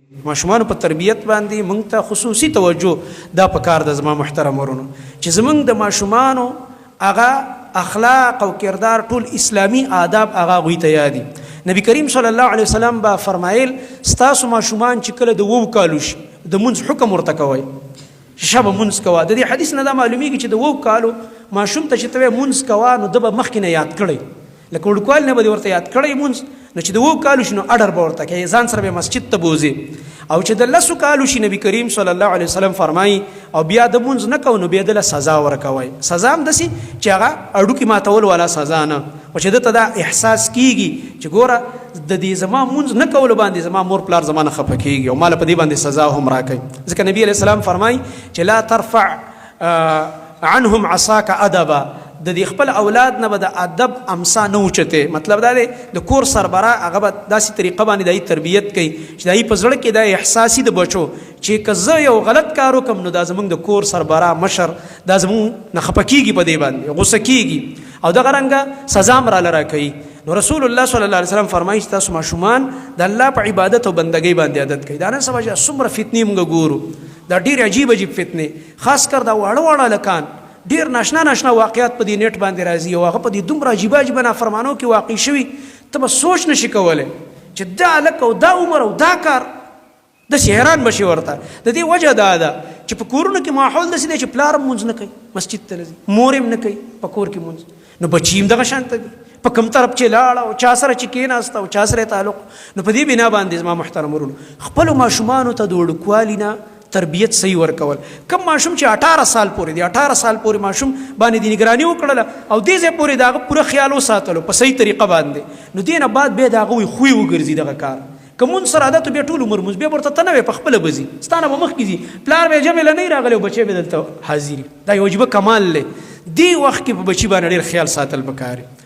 ماشومانو په تربیت باندې مونږ ته خصوصي توجه دا پکار ده، زما محترم ورونو، چې زمونږ د ماشومانو هغه اخلاق او کردار، ټول اسلامی آداب هغه غوي ته یادي. نبی کریم صلی الله علیه وسلم با فرمایل، ستاسو ماشومان چې کله د وو کالو شي، د مونږ حکم ورته کوي چې شبه مونږ کوه. د دې حدیث نه دا معلومیږي چې د وو کالو ماشوم ته چې ته مونږ کوه، نو د به مخکې نه یاد کړی، لکه وړوکوالي نه به دې ورته یاد کړی مونځ. نو چې د اوو کالو شي، نو اډر به ورته کوي، ځان سره به مسجد ته بوځي. او چې د 10 کالو شي، نبی کریم صلی الله علیه وسلم فرمایي، او بیا د مونځ نه کو، نو بیا دله سزا ورکوي. سزا هم داسې چې هغه هډوکي ماتول والا سزا نه، خو چې ده ته دا احساس کیږي چې ګوره، د دې زما مونځ نه کولو باندې زما مور پلار زما نه خفه کیږي او مال په دې باندې سزا هم راکوي. ځکه نبی علیه السلام فرمایي چې لا ترفع عنهم عصاك ادبا، د دې خپل اولاد نه به د ادب امسا نه اوچته. مطلب دا دی، د کور سربرا هغه به داسې طریقه باندې دای تربیت کوي چې دای په زړه کې دا احساسي د بچو چې که زه یو غلط کار وکم، نو دا زمونږ د کور سربرا مشر دا زمونږ نه خپه کیږي، په دې باندې غوسه کیږي او دغه رنګه سزا هم راله راکوي. نو رسول الله صلی الله علیه وسلم فرمایي چې تاسو ماشومان د الله په عبادت او بندګۍ باندې عادت کوي. دا نن سبا چې څومره فتنې موږ ګورو، دا ډېر عجیب عجیب فتنې، خاص کر دا واړه واړه هلکان، ډیر ناشنا ناشنا واقعات په دې نت باندې راځي او هغه په دې دومره عجیب عجیب نافرمانو کې واقع شوي، ته به سوچ نشي کولی چې دا هلک او دا عمر او دا کار. داسې حیران به شي ورته. د دې وجه دا ده چې په کورونو کې ماحول داسې دی چې پلار هم مونځ نه کوي، مسجد ته نه ځي، مور هم نه کوي په کور کې مونځ، نو بچي هم دغه شان ته دي. په کوم طرف چې لاړه او چا سره چې کېناسته او چا سره تعلق. نو په دې بنا باندې، زما محترم ورونو، خپلو ماشومانو ته د وړوکوالي نه تربیت صحیح ورکول. کم ماشوم چې 18 سال پورې دی، 18 سال پورې ماشوم باندې د نگرانی وکړله او دې ځای پورې د هغه پوره خیال وساتلو په صحیح طریقه باندې، نو دې نه بعد بیا د هغوی خوی وګرځي دغه کار. که مونږ سره عادت، بیا ټول عمر مونږ بیا ورته ته نه وې، په خپله به ځي، ستا نه به مخکې ځي. پلار به جمع له نه راغلی او بچی به دلته حاضر. دا یو عجیبه کمال دی. دې وخت کې په بچي باندې ډېر خیال ساتل پکار.